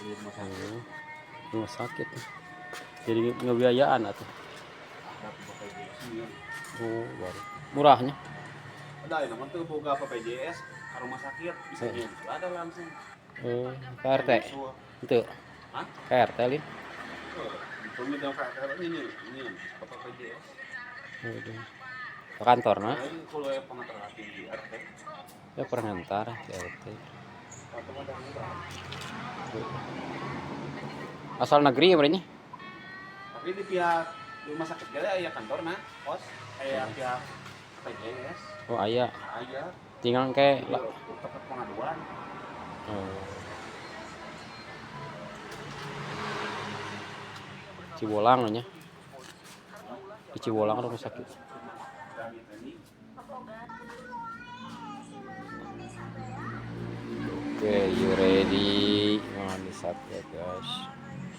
Di rumah sakit. Oh, rumah sakit. Jadi ngebiayaan atuh. Ada BPJS nya. Oh, baru. Murahnya. Ada ya, namun tuh boga BPJS ke rumah sakit bisa nyusul ada langsung. Oh, KRT. Nyusul. Itu. Hah? KRT lin. Oh, itu minta KRT ini BPJS. Udah. Ke kantor nah. Nah, ini kalau yang pengantar di RT. Ya pengantar ke RT. Atau ada murah. Asal negeri ya berarti? Tapi di pihak rumah sakit gak ada ya kantor nah, pos kayak pihak BPJS. Oh, aya. Aya. Tinggal ke Lah, tempat pengaduan. Oh. Cibolang nya. Di Cibolang rumah sakit. Oke, you ready? Manisap ya guys.